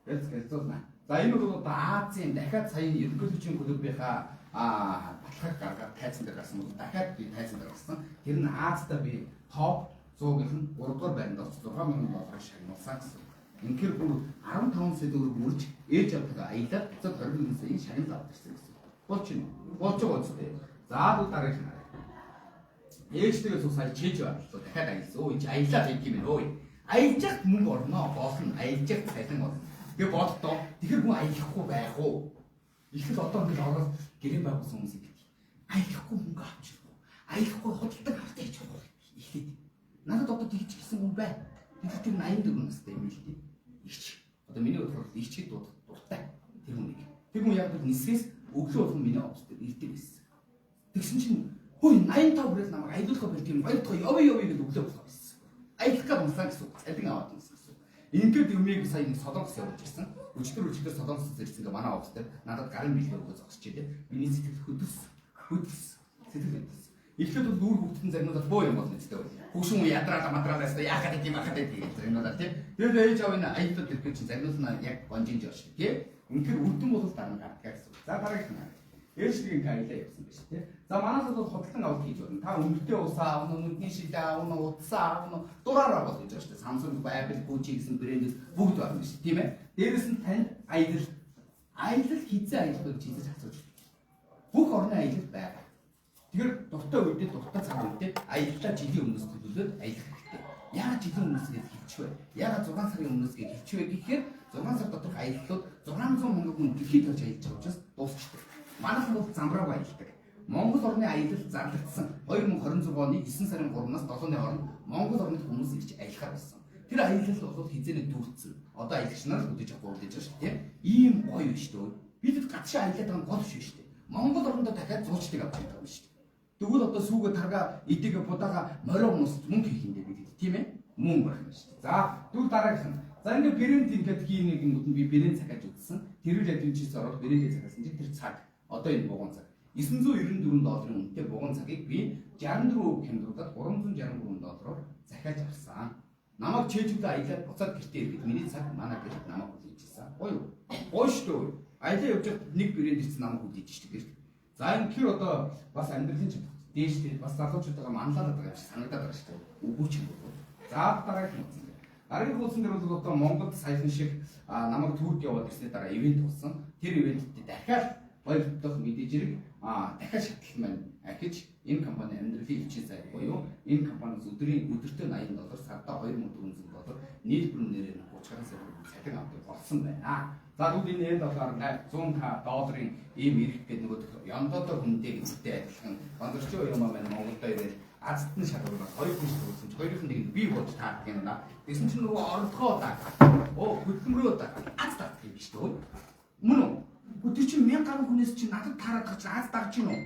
Гэлцүүлнэ. За энэ бол одоо Азийн дахиад сая ерөнхийлөгчийн клубийнхаа баталгааг гаргаад тайзан дээр гарсан бол дахиад би тайзан дээр гарсан. Тэр нь Азда би топ 100-ийн 3 дугаар байранд орж 6,000 долларыг шагналсан гэсэн. Инхээр бүр 15 сая төгрөг үрж ээж автайгаа аялаад буцаад 21 саяын шагнал аваад ирсэн гэсэн. Болж байна. Болж байгаа үстэй. За бол дараагийнх нь харъя. Ээжтэйгээ цуг сая чээж авлаа. Дахиад аялсан. Өө чи аялаад идэх юм байна. Өө. Аялж яхад мөнгө орно. Гол нь аялж яхад цалин орно. Тэгээ боддоо. Тэгэхээр хүн аялахгүй байх уу? Ихэл одоо ингээд ороод гэрээ байгуулсан хүмүүс ингэ. Аялахгүй мөнгө авч чадахгүй. Аялахгүй худалдан авалт хийж чадахгүй. Эхлээд. Надад одоо тэгж гисэн хүн бай. Тэр тэр 84 настай юм л дээ. Игч. Одоо миний бодлоор игчийг дуудах дуртай. Тэр хүнийг. Тэр хүн яг л нисгээс өглөө болгон миний офис дээр ирдэг байсан. Тэгсэн чинь хөөе 85 хүрэл намайг аялуулах болт юм. Хоёр дахь явъя явъя гэж өглөө болгоо байсан. Аялах гэж унсан гэсэн үг. Цалин аваад унсан гэсэн үг. Ингээд юмыг сая нэг Солонгос явуулж ирсэн. Өчтөр Солонгосоос ирсэн гэ манай офис дээр надад гарын бэлгээр өгөө зогсож ийлээ. Миний сэтгэл хөдөлсөн. Хөдөлсөн. Сэтгэл хөдөлсөн. Эхлээд бол нүүр хөвгтөн загнуулаад боо юм болно гэдэг. Хөгшин үе ядраала мадраалаа яста яахад тийм ахад тийм загнуулаад тий. Тэгээд ээж аав энэ аялал ирэхэд чинь загнуулна яг гонжинж явж тий. Үнэхээр үрдэн бол дараа нь гардаг гэсэн. За дараагийнх нь. Ээж нэг ингээ аялаа явсан байж тий. За манайх бол худалдан авалт хийж болно. Та өнгөтэй усаа авна, нүдний шилээ авна, утсаа авна, дураараа бол гэж байгаа шүү дээ. Samsung, Apple, Gucci гэсэн брэндүүд бүгд байна шүү дээ, тийм ээ. Дээрэс нь танд аялал хизээ аялах вэ гэж хизээж асууж байна. Бүх орны аялал байгаа. Тэгэхээр дуртай үедээ дуртай цаг үедээ аяллаа жилийн өмнөөс төлөвлөөд аялах хэрэгтэй. Яагаад жилийн өмнөөс гэж хэлчихвэ? Яагаад 6 сарын өмнөөс гэж хэлчихвэ гэхээр 6 сар доторх аяллууд 600 мянган хүн дэлхийд хойж аялж байгаа учраас дуусчихдаг. Манайх бол замбрааг аялдаг. Монгол орны аялал зарлагдсан 2026 оны 9 сарын 3-наас 7-ны хооронд Монгол орны хүмүүс ирж аялахаар болсон. Тэр аялал бол хизээний дүүрсэн. Одоо аялагч нар л хөдөж авах гэж байгаа шүү дээ. Ийм гоё биш үү? Бидэд гадшаа аялаад байгаа нь гол биш шүү дээ. Монгол орондоо дахиад зуучдыг авч байгаа юм шүү дээ. Тэгвэл одоо сүүгээ тарга идэг будаага морио хүмүүс мөнгө хийх юм дээ бид тийм ээ? Мөнгө байх юм шүү дээ. За тэгвэл дараагийнх нь. За ингээд брэнд ингээд хийнэ гингүүд нь би брэнд захиаж үзсэн. Тэр үл адвенчерс ороод брэндээ захиасан чинь тэр цаг одоо энэ бугуун цаг 994 долларын үнэтэй бугуун цагийг би 64% хямдруулаад 363 доллараар захиаж авсан. Намайг чэйжүүдээ аялаад буцаад гэртээ ирэхэд миний цаг манай гэрт намайг хүлээж ирсэн. Гоё юу? Гоё шүү дээ. Аялаа явж байхад нэг брэнд ирсэн намайг хүлээж ирсэн гэрт. За энэ тэр одоо бас амьдралын чадвар дээштэй бас залуучуудаа манлайлаад байгаа юм шиг санагдаад байгаа шүү дээ. Үгүй ч юм уу. За дараагийн хуудсан дээр. Дараагийн хуудсан дээр бол одоо Монголд саяхан шиг намайг Турк яваад ирсний дараа ивент болсон. Тэр ивентэд дахиад хоёр дахь мэдээж хэрэг дахиад шатлал маань ахиж энэ компани амьдралын элчин сайд буюу энэ компаниас өдрийн өдөртөө 80 доллар, сардаа 2400 доллар нийт бүрэн нэрээр 30 гаруй сая цалин авдаг болсон байна. За тэгвэл энэ 100 долларын ийм эрх гэдэг нөгөө яндодо хүндээ гэдэгтэй адилхан бонзорчоо юм маань Монголдо ирээд азт нь шалгуулаад хоёр хүн шалгуулсан чи хоёрын нэг нь би болж таардаг юм да. Тэгсэн чинь нөгөө орлогоо даа. Оо хөдөлмөрөө даа. Аз дагдаг юм биш үү? Мөн үү? Гү тэр чинь 1000 гаруй хүнээс чинь надад таарад байгаа чинь аз дагж гин үү?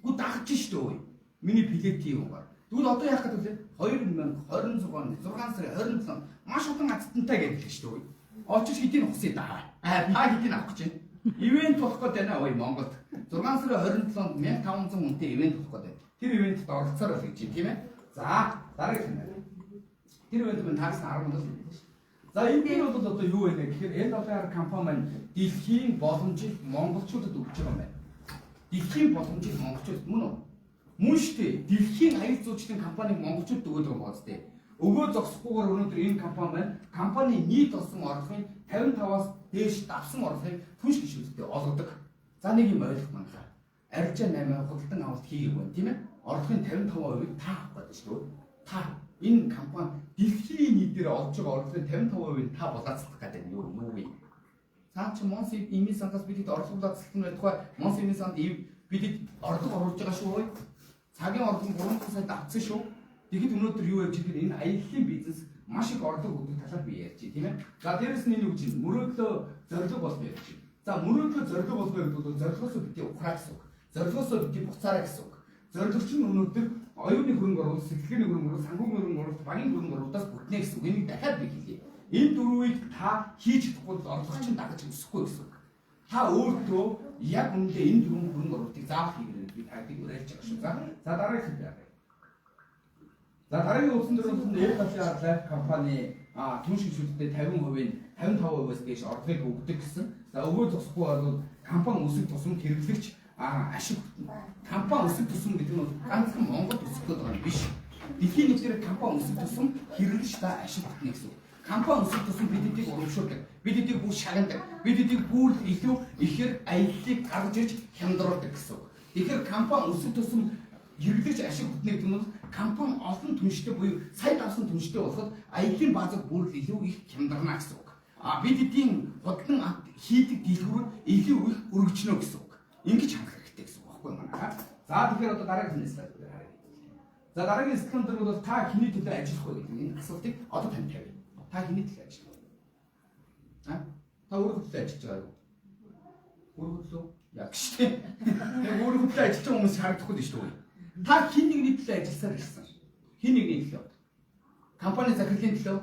Гү дагж шүү дээ. Миний билет юм байна. Тэгвэл одоо яах гэдэг вэ? 2026 оны 6 сарын 27 маш удан азтантай гэдэг л шүү дээ. Очиж хэдийг хусъя да. Та хэдийг авах гэж байна. Ивент болох гээд байна ой Монголд. 6 сарын 27-нд 1500 хүнтэй ивент болох гээд байна. Тэр ивентэд оролцоорой л гэж тийм ээ. За дараагийнх нь. Тэр ивент мань таарсан 10 минут л байна шүү. За энэ дээр бол одоо юу вэ гэхээр LWR компани маань дэлхийн боломжийг монголчуудад өгч байгаа юм байна. Дэлхийн боломжийг монголчуудад мөн үү? Мөн шүү дээ. Дэлхийн аял зуучлалын компаниг монголчуудад өгөөд байгаа юм байна зү. Өгөө зогсохгүйгээр өнөөдөр энэ компани маань компани нийт олсон орлогын 55-аас дээш давсан орлогыг түнш гишүүдтэй олгодог. За нэг юм ойлгох манайхаа. Арилжаа 8 худалдан авалт хийгээг байна тийм ээ. Орлогын 55%-ийг та авах гэдэг шүү дээ. Та энэ компани дэлхийн нийтээр олж байгаа орлогын 55%-ийг та булаацлах гэдэг нь юу вэ? Цаа чи Монс имийн сандаас бидэд орлого булаацлах нь байтугай Монс имийн санд бидэд орлого оруулж байгаа шүү. Цагийн орлого 300 сая давцсан шүү. Тэгэхэд өнөөдөр юу ярьж байгаа энэ аяллаа бизнес маш их орлого өгдөг талаар би ярьж байна тийм ээ. За дээрэс нь энэ юу гэж байна? Мөрөөдлөө зорилго болгоо ярьж байна. За мөрөөдлөө зорилго болгоо гэдэг бол зорилгоосоо бити ухраа гэсэн үг. Зорилгоосоо бити буцаараа гэсэн үг. Зорилгоч нь өнөөдөр оюуны хөрөнгө оруулалт, сэтгэлгээний хөрөнгө оруулалт, санхүүгийн хөрөнгө оруулалт, багийн хөрөнгө оруулалтаас бүтнэ гэсэн үг. Энийг дахиад би хэлье. Энэ дөрвийг та хийж чадахгүй бол орлого чинь дагаж өсөхгүй гэсэн үг. Та өөртөө яг үнэндээ энэ дөрвөн хөрөнгө оруулалтыг заавал хийгээрэй би тагтыг уриалж байгаа шүү. За дараагийн хэсэг яа. За дараагийн үсэн дээр бол LWR Life компани түнш гишүүдтэй 50%-ийн 55%-аас дээш орлогыг өгдөг гэсэн. За өгөө зогсохгүй бол компани өсөх тусам хэрэглэгч ашиг хүртэнэ. Компани өсөх тусам гэдэг нь ганцхан Монголд өсөх гэдэг юм биш. Дэлхийн нийтээр компани өсөх тусам хэрэглэгч та ашиг хүртэнэ гэсэн үг. Компани өсөх тусам бид эдийг урамшуулдаг. Бид эдийг бүр шагнадаг. Бид эдийг бүр илүү ихээр аяллыг гаргаж ирж хямдруулдаг гэсэн үг. Тэгэхээр компани өсөх тусам хэрэглэгч ашиг хүртэнэ гэдэг нь компани олон түнштэй буюу сая давсан түнштэй болоход аяллаа баазад бүр илүү их хямдарна гэсэн үг. А бид эдийн худалдан хийдэг дэлгүүрүүд илүү их өргөжнө гэсэн үг. Ингэж харах хэрэгтэй гэсэн үг байхгүй манай. За тэгэхээр одоо дараагийн слайд дээр харъя. За дараагийн слайд дээр бол та хэний төлөө ажиллах вэ гэдэг энэ асуултыг одоо танд тавья. Та хэний төлөө ажиллах вэ? А? Та өөрийнхөө төлөө ажиллаж байгаа юу? Өөрийнхөө төлөө? Яг шүү дээ. Яг өөрийнхөө төлөө ажиллаж байгаа хүмүүс харагдахгүй л шүү дээ. Та хэн нэгний төлөө ажилласаар ирсэн. Хэн нэгний төлөө? Компани захирлын төлөө,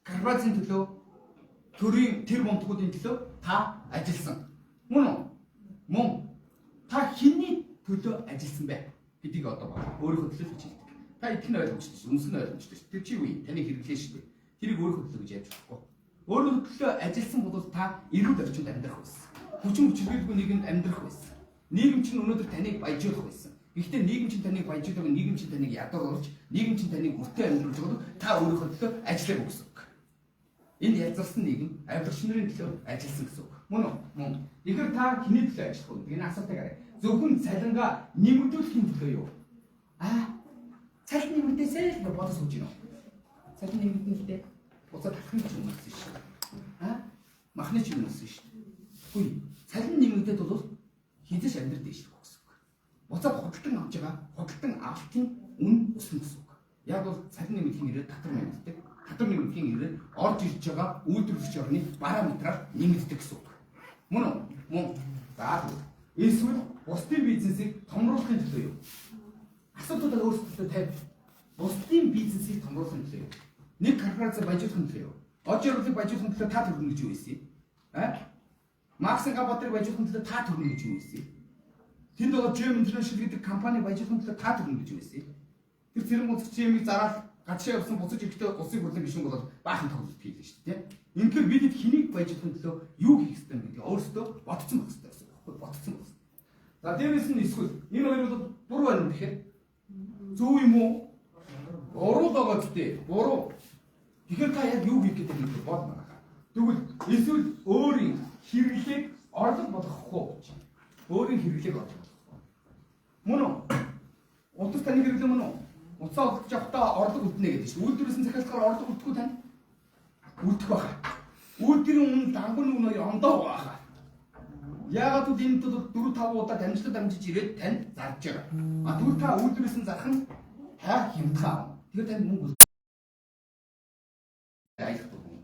корпорацийн төлөө, төрийн тэр бунтгуудын төлөө та ажилласан. Мөн үү? Мөн. Та хэний төлөө ажилласан бэ гэдгийг одоо баг. Өөрийнхөө төлөө гэж хэлдэг. Та идэх нь ойлгомжтой шүү, өмсөх нь ойлгомжтой шүү. Тэр чи юу юм? Таны хэрэглээ шүү дээ. Тэрийг өөрийнхөө төлөө гэж яаж болохгүй. Өөрийнхөө төлөө ажилласан бол та эрүүл орчинд амьдрах байсан. Хүчин хүчирхийлгүй нийгэмд амьдрах байсан. Нийгэм чинь өнөөдөр таныг баяжуулах байсан. Гэхдээ нийгэм чинь таныг баяжуулах, нийгэм чинь таныг ядууруулж, нийгэм чинь таныг өртөө амьдруулж байгаа бол та өөрийнхөө төлөө ажиллаагүй гэсэн үг. Энэ ялзарсан нийгэм авилгач нарын төлөө ажилласан гэсэн үг. Мөн үү? Мөн. Тэгэхээр та хэний төлөө ажиллах вэ гэдэг энэ асуултыг харъя. Зөвхөн цалингаа нэмэгдүүлэхийн төлөө юу? Аа, цалин нэмэгдээсэй л гэж бодож сууж байна уу? Цалин нэмэгдэнэ л дээ. Буцаад талхын ч юм өссөн шүү. Аа, махны ч юм өссөн шүү. Үгүй, цалин нэмэгдээд бол хизээш амьдрал дээшлэх гэсэн үг. Буцаад худалдан авч байгаа худалдан авалтын үн өснө гэсэн үг. Яг бол цалин нэмэгдэхийн ирээд татвар нэмэгддэг. Татвар нэмэгдэхийн ирээд орж ирж байгаа үйлдвэрлэгч орны параметраар нэмэгддэг гэсэн үг. Мөн үү? Мөн. За эсвэл бусдын бизнесийг томруулахын төлөө юу? Асуудлуудаа өөрсдөө тавь. Бусдын бизнесийг томруулахын төлөө юу? Нэг корпорац баяжуулахын төлөө юу? Од жаргалыг баяжуулахын төлөө та төрнө гэж юу байсан юм? Аа? Макс Габатрыг баяжуулахын төлөө та төрнө гэж юу байсан юм? Тэнд одоо GM International гэдэг компани баяжуулахын төлөө та төрнө гэж юу байсан юм? Тэр цэрэн гуцч GM-ийг зараад гадшаа явсан буцаж ирэхдээ улсын хурлын гишүүн болоод баахан тоглолт хийлээ шүү дээ. Инхээр бид хэнийг баяжуулахын төлөө юу хийх ёстой юм гэдгийг өөрсдөө бодсон байх ёстой гэсэн үг байхгүй бодсон байх ёстой. За дээрээс нь эсвэл энэ хоёр бол буруу байна гэхээр зөв юм уу? Буруу л байгаа зү. Буруу. Тэгэхээр та яг юу хийх гэдэг нь бод манайхаа. Тэгвэл эсвэл өөрийн хэрэглээг орлого болгохгүй гэж. Өөрийн хэрэглээг орлого болгохгүй. Мөн үү? Утас таны хэрэглээ мөн үү? Утсаа олдож явахдаа орлого үлднэ гэдэг чинь. Үйлдвэрээс нь захиалахаар орлого үлдэхгүй тань. Үлдэх байхаа. Үйлдвэрийн үн дангуун үн хоёр ондоо байхаа. Яагаад гэвэл энэ бол 4 5 удаа дамжлал дамжиж ирээд танд зарж байгаа. А тэгвэл та үйлдвэрээс нь зарах нь та хямдхан авна. Тэгэхээр танд мөнгө аялах дургүй.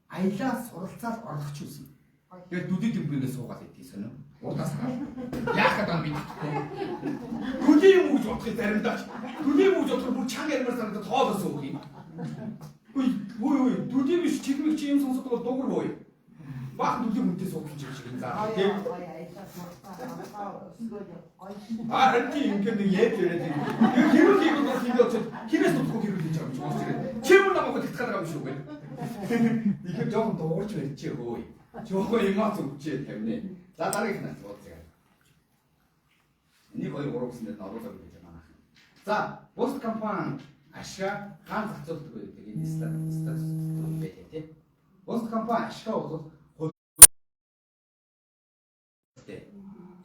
Аялаа суралцаад орлогч юусэн. Тэгээд дүдий дэмбэргээ суугаад идэх сонио. Урдаас хараад. Яах гэдэг юм мэдэхгүй. Дүдий юм уу гэж бодохыг заримдаа ч. Дүдий юм уу гэж бодохоор бүр чанга ярмаар санагдаад хоолоос өөх юм. Үгүй үгүй дүдий биш чигмэг чи юм сонсоод бол дугар боо. Баахан дүдий хүнтэй суух юм шиг юм заа. Тийм. А харин тийм ингээд нэг яаж яриад юм. Тэр хэрүүл хийх бол хийгээ очоод хинээс дутхгүй хэрүүл хийж байгаа юм чи болж ирээд. Чи бүр намайг хөтгөх байгаа юм шүү гэ. Тэгэхээр жоохон дуурч барьчихээ хөөе. Жоохон эмоц өгчээ тавина. За дараагийнх нь уулзъя. 1 2 3 гэсэн дээр оруулаад гэж манайх. За бус компани ашгаа хаан зарцуулдаг вэ гэдэг энэ статус байлаа тий. Бус компани ашгаа бол тий.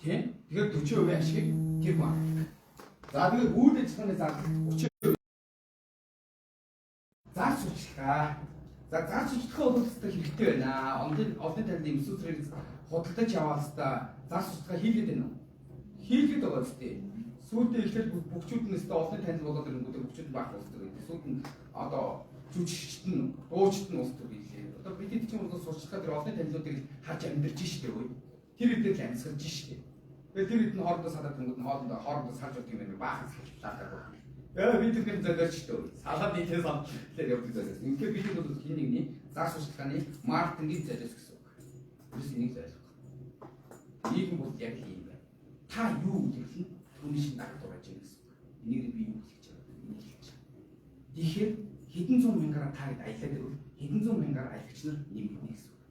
Тэгэхээр 40% ашигыг тэр хүн авдаг. За тэгээд үйл ажиллагааны зардал 30% зар сурталчилгаа. За зар сурталчилгаа бол өстой хэрэгтэй байна. Олонний танилын эмсүү зэрэг худалдаж яваад өстой зар сурталчилгаа хийгээд байна уу? Хийгээд байгаа үстэй. Сүүлдээ эхлээд бүгчүүд нь өстой олонний танил болоод ирэнгүүтээ бүгчүүд нь баах болдог гэдэг. Сүүлд нь одоо жүжигчд нь, дуучид нь улс төр хийлээ. Одоо бид хэд ч юм бол сурталчилгаа тэр олонний танилуудыг харж амьдарч штэ үгүй. Тэр хэдээр л амьсгалж штэ. Тэгээд тэр хэд нь хоорондоо салаад тэнгууд нь хоорондоо салж уддаг юм байна. Баахан саллаа. Би тэр золиоч штэ. Салаад нийтээ саллаа явдаг золиос. Үнэхээр бид бол хин нэгний зар сурталчилгааны маркетингийн золиос гэсэн үг. Ерөөс энийг л ойлгох. Нийгэм бол яг л ийм байна. Та юу үлэглэн түүний шин дагтур байж байгаа гэсэн үг. Энийг би юу хэлж байгаа вэ? Энийг хэлж байгаа. Тэгэхээр хэдэн зуун мянгараа та хэд аялаад ирвэл хэдэн зуун мянгаар аялагч нар нэмэгдэнэ гэсэн үг.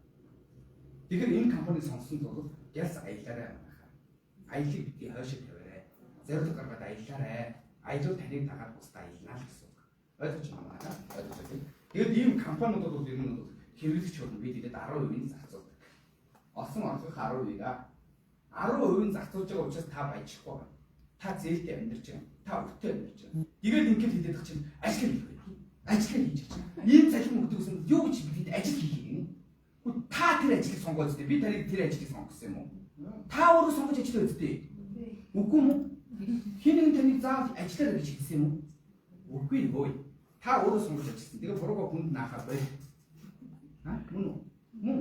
Тэгэхээр энэ компани сонссон бол гялс аялаарай манайхаа. Аялыг битгий хойшоо тавиарай. Зорилго гаргаад аялаарай. Аялал таныг дагаад бусдаа аялнаа л гэсэн үг. Ойлгож байна уу? Ойлгож байна. Тэгээд ийм компаниуд бол ер нь бол хэрэглэгч болно. Бид идэд 10% зарцуулдаг. Олсон орлогын 10%-ийг 10% зарцуулж байгаа учраас та баяжихгүй байна. Та зээлтэй амьдарч байгаа. Та өртөө амьдарч байгаа. Тэгээд ингээд хэлээд чинь ажил хийх вэ? Ажил хийж чинь. Ийм цалин өгдөг гэсэн юу гэж бид ажил хийх юм? сонгоо үстэй. Би таныг тэр ажлыг сонгосон юм уу? Та өөрөө сонгож ажиллаа үстэй. Үгүй юм уу? Хэн нэгэн таныг заавал ажиллаарай гэж хэлсэн юм уу? Үгүй хөөе. Та өөрөө сонгож ажилласан. Тэгээ бурууга хүнд наахаа бай. Аа мөн үү? Мөн.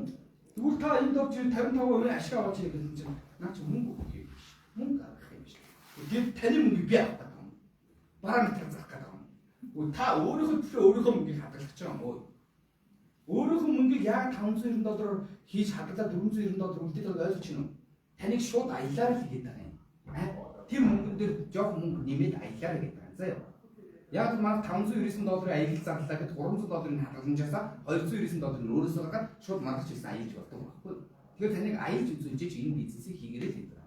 Тэгвэл та энд орж 55% ашиг аваач гэсэн чинь наа чи мөнгө өгөх юм биш. Мөнгө авах юм биш. Тэгээд таны мөнгийг би авах гэдэг юм. Параметр зарах гэдэг юм. Үгүй та өөрийнхөө төлөө өөрийнхөө мөнгийг хадгалах гэж байгаа юм уу? Өөрийнхөө мөнгийг яг 590 доллараар хийж хадгалаад 490 доллар үлдээд байгааг ойлгож байна уу? Таныг шууд аялаар л хийгээд байгаа юм. Тэр мөнгөн дээр жоох мөнгө нэмээд аялаарай гэдэг байгаа. За яа. Яг л манай 599 долларын аялал зарлаа гэхэд 300 долларын хадгаламжаасаа 299 доллар нь өөрөөсөө гаргаад шууд манайч ирсэн аялж болдог байхгүй. Тэгэхээр таныг аялж үзүүлж энэ бизнесийг хийгээрэй л гэдэг.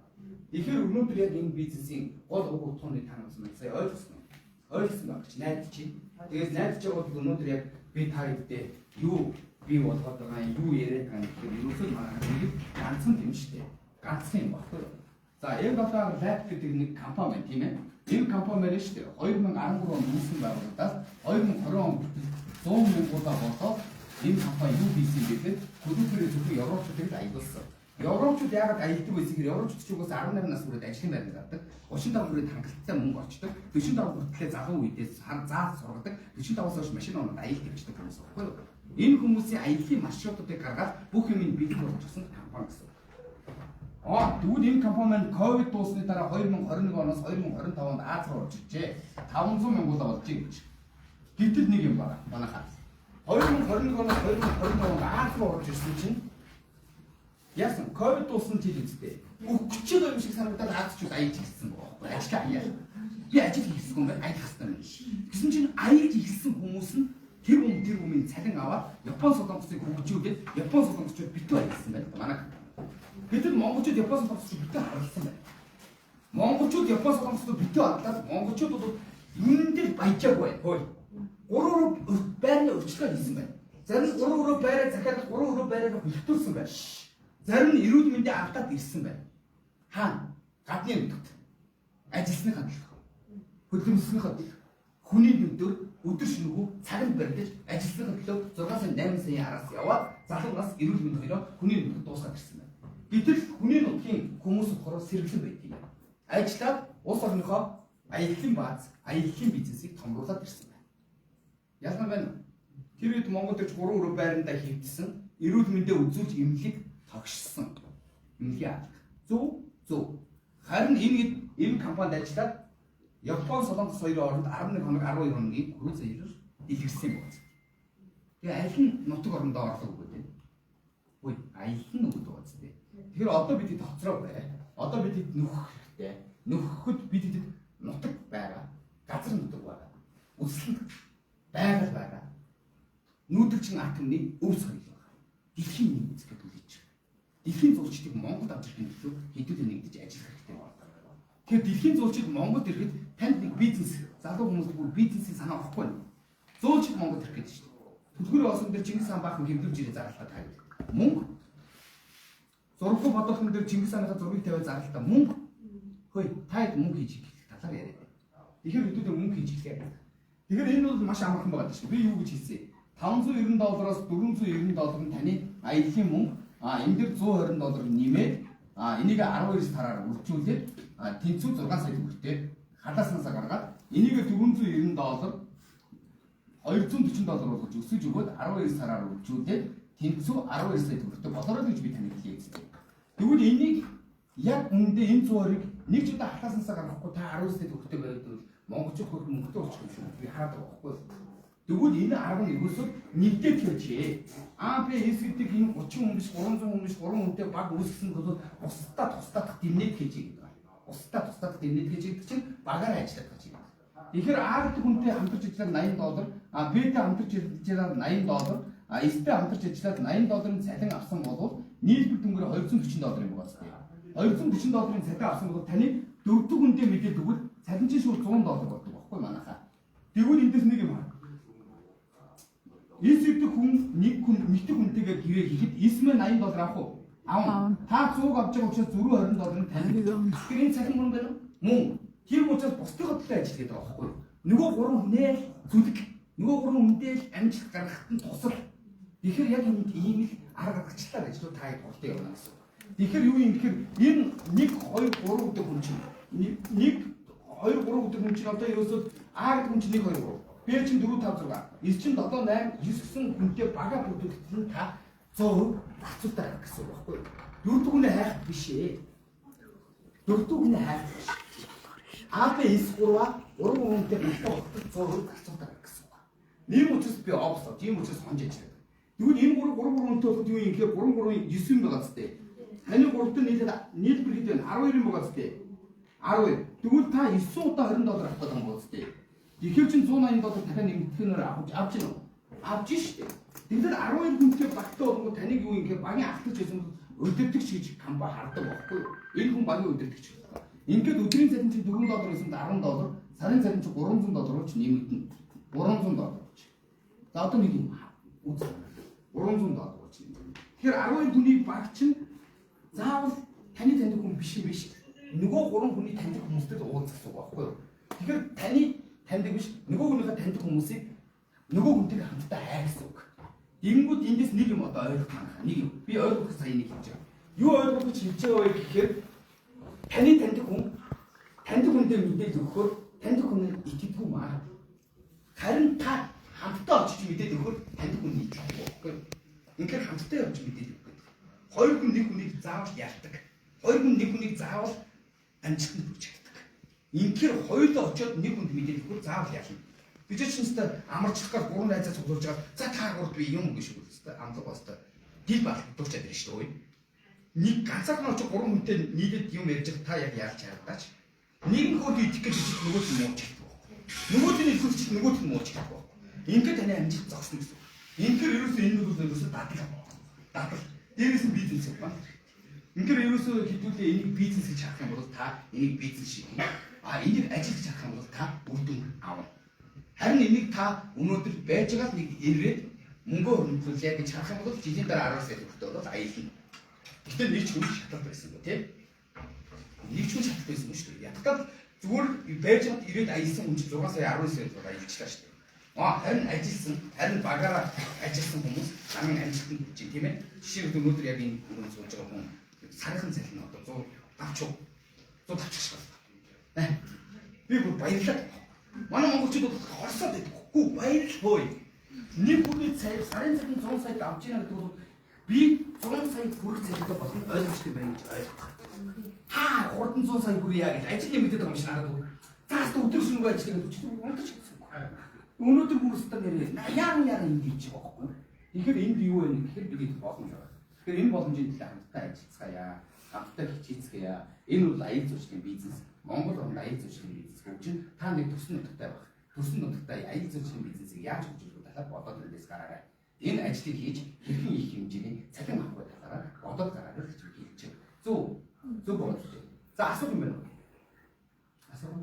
Тэгэхээр өнөөдөр яг энэ бизнесийн гол уг утгыг та нар сая ойлгосон уу? Ойлгосон байх гэж найдаж байна. Тэгээд найдаж байгаа бол өнөөдөр яг би та хэдтэй юу бий болгоод байгаа юм, юу яриад байгаа юм гэхээр ерөөсөө манай нэг ганцхан юм шүү дээ. Ганцхан юм баггүй. За M7 Lab гэдэг нэг компани байна, тийм ээ. Энэ компани байна шүү дээ. 2013 онд үүсгэн байгуулагдаад 2020 он хүртэл 100 мянгуудаа болоод энэ компани юу хийсэн бэ гэхээр клубээр зөвхөн европчуудыг л аялуулсан. Европчууд яагаад аялдаг байсан гэхээр европчууд ч угсаа 18 нас хүрээд ажлын байранд гардаг. 35 хүрээд хангалттай мөнгө олчдог. 45 хүртлээр залуу үедээ хар заа сургадаг. 45-аас хойш машин унаад аялал тавьчихдаг хүмүүс байхгүй юу? Энэ хүмүүсийн аяллаа маршрутуудыг гаргаад бүх юмыг бэлэн болгочихсон компани гэсэн. Тэгвэл энэ компани маань ковид дуусны дараа 2021 оноос 2025 онд Аз руу орж иржээ. 500 мянгуулаа болж гэж. Гэтэл нэг юм байна. Манайхаа. 2021 оноос 2025 онд Аз руу орж ирсэн чинь яасан? Ковид дууссан жил үсттэй. Өгч байгаа юм шиг санагдаад Азчууд аялж ирсэн байгаа байхгүй. Ажил хаяа. Би ажил хийхсэн юм байна. Аялах хэрэгтэй юм. Тэгсэн чинь аялж ирсэн хүмүүс нь тэр хүмүүний цалин аваад Япон солонгосыг хөгжүүлээд Япон солонгосчууд битүү аялсан байна. Манайх. Гэтэл монголчууд Япон солонгосчууд битүү харласан байна. Монголчууд Япон солонгосчууд битүү харлаад монголчууд бол юун дээр баяжаагүй байна. Хөөе. 3 өрөө байрны өрчлөгөө хийсэн байна. Зарим нь 3 өрөө байраа захиалаад 3 өрөө байраа хөлтүүлсэн байна. Зарим нь эрүүл мэндийн автаад ирсэн байна. Хаана? Гадны нутагт. Ажилласныхаа төлөө. Хөдөлмөрлсөнийхөө төлөө. Хүний нүдээр өдөр шөнөгүй цаганд барьдаж ажилласныхаа төлөө 6 сая 8 саяын араас яваад залуу нас эрүүл мэнд хоёроо хүний нүдэд дуусгаад ирсэн байна. Гэтэл хүний нутгийн хүмүүс болохоор сэргэлэн байдаг юм байна. Ажиллаад улс орныхоо аяллаа бааз, аяллаа бизнесийг томруулад ирсэн байна. Ялмар байна уу? Тэр үед Монгол ирж 3 өрөө байрандаа хийгдсэн, эрүүл мэндээ үзүүлж эмнэлэг тогшсон. Эмнэлгийн алга. Зөв, зөв. Харин энэ энэ компанид ажиллаад Япон, Солонгос хоёрын хооронд 11 хоног 12 хоногийн круиз аялал дэлгэрсэн юм байна. Тэгээ аль нь нутаг орондоо орлого өгöd вэ? Үгүй, аялал нь өгöd байгаа зү. Тэгэхээр одоо бид хэд хоцроо бай. Одоо бид хэд нөхөх хэрэгтэй. Нөхөхөд бид хэд нутаг байгаа. Газар нутаг байгаа. Үсэл байгаль байгаа. Нүүдэлчин атомны өв соёл байгаа. Дэлхийн нэг үзэхэд үлээж байгаа. Дэлхийн зуулчдыг Монголд авч ирэхин төлөө хэдүүлээ нэгдэж ажиллах хэрэгтэй байна. Тэгэхээр дэлхийн зуулчид Монголд ирэхэд танд нэг бизнес залуу хүмүүст бүр бизнесийн санаа авахгүй байна. Зуулчид Монголд ирэх гэж шүү дээ. Түлхүүрийн осон дээр Чингис хаан баахан хэмдүүлж ирээ зарлалаа та хэд. Мөнгө. Зураггүй бодолхон дээр Чингис хааныхаа зургийг тавиад зарлалаа мөнгө. Хөөе та хэд мөнгө хийж эхлэх талаар яриад байна. Тэгэхээр хэдүүлээ мөнгө хийж эхлэе. Тэгэхээр энэ бол маш амархан байгаа шүү. Би юу гэж хэлсэн? 590 доллароос 490 доллар нь таны аяллаа мөнгө. Энэ дээр 120 доллар нэмээд энийг 12 сараар үржүүлээд тэнцүү 6 сая төгрөгтэй халааснасаа гаргаад энийг 490 доллар 240 доллар болгож өсөж өгөөд 12 сараар үржүүлээд тэнцүү 12 сая төгрөгтэй болоорой гэж би таныг хэлье гэсэн. Тэгвэл энийг яг үндэ энэ 120-ыг нэг ч удаа халааснасаа гаргахгүй та 12 сая төгрөгтэй байгаад бол монголчууд хөрх мөнгөтэй болчих юм шиг би хараад байгаа байхгүй. Тэгвэл энэ 10 нь ерөөсөө нэгдээд тавьжээ. А Б С гэдэг энэ 30 хүн биш 300 хүн биш 3 хүнтэй баг үүсгэсэн бол бусдаа тусдаа дэмнээд хийж гэдэг. Бусдаа тусдаа дэмнээд хийж гэдэг чинь багаар ажиллаад байгаа чинь. Тэгэхээр А гэдэг хүнтэй хамтарч ажиллаад 80 доллар, А Б-тэй хамтарч ажиллаад 80 доллар, А С-тэй хамтарч ажиллаад 80 долларын цалин авсан бол нийлбэр дүнгээр 240 доллар юм байна. 240 долларын цалин авсан бол таны дөрөв дэх хүнтэй мэдээд өгвөл цалин чинь шууд 100 доллар болдог байхгүй манайхаа. Тэгвэл эндээс нэг юм хаа. С гэдэг хүн нэг хүн мэддэг хүнтэйгээ гэрээ хийхэд С мэн 80 доллар авах уу? Авна. Та 100 авч байгаа учраас 420 доллар нь тань. Тэгэхээр энэ цалин мөн байна уу? Мөн. Тэр учраас бусдын төлөө ажил гэдэг байгаа байхгүй юу? Нөгөө гурван хүнээ л зүлэг. Нөгөө гурван хүндээ л амжилт гаргахад нь тусал. Тэгэхээр яг юм ийм л Арга хадгалчлаар ажлууд та хэд хурдан явна гэсэн. Тэгэхээр юу юм гэхээр энэ 1 2 3 гэдэг хүн чинь 1 2 3 гэдэг хүн чинь одоо ерөөсөө А гэдэг хүн чинь 1 2 3. Б чинь 4 5 6. С чинь 7 8 9 гэсэн хүнтэй бага бүрдүүлэгдсэн та 100% зарцуулдаг гэсэн үг байхгүй юу? Дөрөвдүг хүнээ хайх биш ээ. Дөрөвдүг хүнээ хайх биш. А Б С 3-а 3 хүнтэй хамтаа болоход 100% зарцуулдаг гэсэн үг. Ийм учраас би опс авч, ийм учраас хонж ажилладаг. Тэгвэл энэ 3 3 3 хүнтэй болоход юу юм гэхээр 3 3 9 юм байгаа зү. Таны 3 дээр нийлээд нийлбэр хэд вэ? 12 юм байгаа зү. 12. Тэгвэл та 9 удаа 20 доллар авах гэдэг юм бол зү. Тэгэхээр чин 180 доллар дахиад нэмэгдэхээр авч авч гинэ. Авч штэ. Тэгэхээр 12 хүнтэй багтаа болгоо таныг юу юм гэхээр багийн ахлагч байсан бол удирдагч гэж компани хардаг байхгүй юу? Энэ хүн багийн удирдагч. Ингээд өдрийн цалин чинь 4 доллар байсан 10 доллар, сарын цалин чинь 300 доллар болж нэмэгдэнэ. 300 доллар болж. За одоо нэг юм үз. 300 доллар болж нэмэгдэнэ. Тэгэхээр 12 хүний баг чинь заавал таны таньдаг хүн биш юм биш. Нөгөө 3 хүний таньдаг хүмүүстэй уулзах гэсэн үг байхгүй юу? Тэгэхээр таны таньдаг биш, нөгөө хүнийхээ таньдаг хүмүүсийг нөгөө хүнтэйг хамтдаа хай гэсэн үг. Тэгэнгүүт эндээс нэг юм одоо ойлгох манайха. Нэг юм. Би ойлгох сая нэг хэлж байгаа. Юу ойлгох гэж хэлж байгаа вэ гэхээр таны таньдаг хүн таньдаг хүндээ мэдээлэл өгөхөөр таньдаг хүн нь итгэдэггүй маа. Харин та хамтдаа очиж мэдээлэл өгөхөөр таньдаг хүн итгэхгүй байхгүй юу? Үнэхээр хамтдаа явж мэдээлэл өгөх гэдэг. Хоёр хүн нэг хүнийг заавал ялдаг. Хоёр хүн нэг хүнийг заавал амжилтанд хүрч чаддаг. Инхээр хоёулаа очиод нэг хүнд мэдээлэл өгөхөөр заавал ялна. Би ч чинь өстой амарчлах гал гурван найзаа цуглуулж байгаа. За та гурд би юм гэж шүү дээ. Амлаг баста. Дил бал дурчаад ирнэ шүү дээ. Нэг ганцаархан очиж гурван хүнтэй нийлээд юм ярьж байгаа та яг ялж чаддаач. Нэг нь хөөд идэх гэж чиг нөгөөт нь мууч чаддаг байхгүй. Нөгөөт нь итгэж чиг нөгөөт нь мууч чаддаг байхгүй. Ингээд таны амжилт зогсно гэсэн. Инхээр ерөөсөө энэ бол ерөөсөө дадал. Дадал. Дээрээс нь бизнес явах. Инхээр ерөөсөө хэдүүлээ энийг бизнес гэж харах юм бол та энийг бизнес шиг. А энийг ажил гэж харах юм бол та үр дүн авна. Харин энийг та өнөөдөр байж байгаа нэг ирээд мөнгө хөрөнгөлүүлье гэж харах юм бол жилийн дараа 10 сая төгрөгтэй бол аялна. Гэхдээ нэг ч хүн шаталт байсан гоо тийм. Нэг ч хүн шаталт байсан шүү дээ. Ятгал зүгээр байж байгаад ирээд аялсан хүн чинь 6 сая 10 сая төгрөг аялчлаа шүү дээ. Харин ажилласан, харин багаараа ажилласан хүмүүс замын амжилтанд хүрч байна тийм ээ. Жишээлбэл өнөөдөр яг энэ өрөөнд сууж байгаа хүн сарынхан цалин одоо 150 150 шиг байна. Би бүр баярлаад. Манай монголчууд бол хорсоод байдаг. Үгүй баярлал хөөе. Нэг хүний цай сарын цалин 100 сая авч ийна гэдэг бол би 100 сая хүрэх цалинтай болох нь ойлгомжтой байна гэж ойлгох. Та хурдан 100 сая хүрье гэж ажил нэмэгдээд байгаа юм шиг надад. Заас өдөр шөнөгүй ажиллах гэдэг чинь унтаж гэсэн үг. Өнөөдөр бүрстэ нэрээ яаран яаран энд хийж байгаа байхгүй юу? Тэгэхээр энд юу вэ гэхээр бид боломж байна. Тэгэхээр энэ боломжийн төлөө хамтдаа ажиллацгаая. Хамтдаа хичээцгээе. Энэ бол аяг зуршлын бизнес. Монгол оронд аяг зуршлын бизнес хөгжин та нэг төсөн нутагтай байх. Төсөн нутагтай аяг зуршлын бизнесийг яаж хөгжүүлэх вэ талаар бодоод эндээс гараарай. Энэ ажлыг хийж хэрхэн их хэмжээний цалин авах вэ талаараа бодоод гараарай гэж хэлж байна. Зөв зөв бодож байна. За асуух юм байна уу? Асуух.